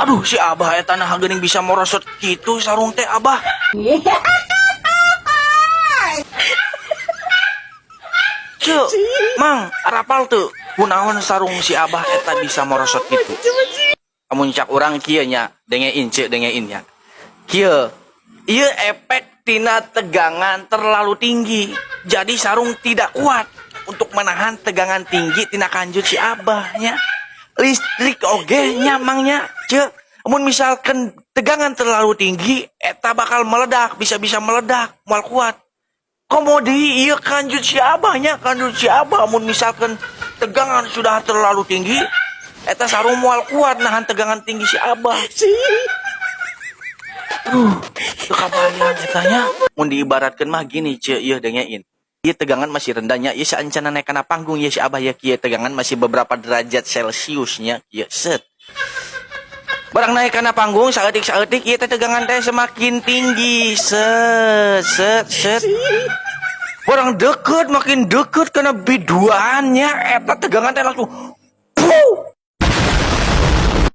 Aduh, si Abah eta nah geuning bisa morosot kitu sarung teh, Abah. Ceu, Mang, arapal tuh kunaon sarung si Abah eta bisa morosot gitu? Amun cak urang kieu nya, dengein, Ceu, dengein nya. Kieu, ieu efek tina tegangan terlalu tinggi. Jadi sarung tidak kuat untuk menahan tegangan tinggi tina kanjut si Abah nya. Listrik oge nya, Mang, nya, Ceu. Amun misalkan tegangan terlalu tinggi, eta bakal meledak, bisa-bisa meledak, moal kuat. Komo deui ieu kanjut si Abahnya, kanjut si Abah mun misalkan tegangan sudah terlalu tinggi, eta sarung moal kuat nahan tegangan tinggi si Abah. Aduh, teu kabayang eta nya. Mun diibaratkeun mah gini, Ceu, ieu dengein. Ieu tegangan masih rendahnya, ieu saancana naik kana panggung ieu si Abah ya kieu, tegangan masih beberapa derajat Celsiusnya, kieu set. Barang naik kana panggung saeutik-saeutik ieu teh tegangan teh semakin tinggi, set set set. Barang deket, makin deket kana biduannya, eta tegangan teh langsung puh.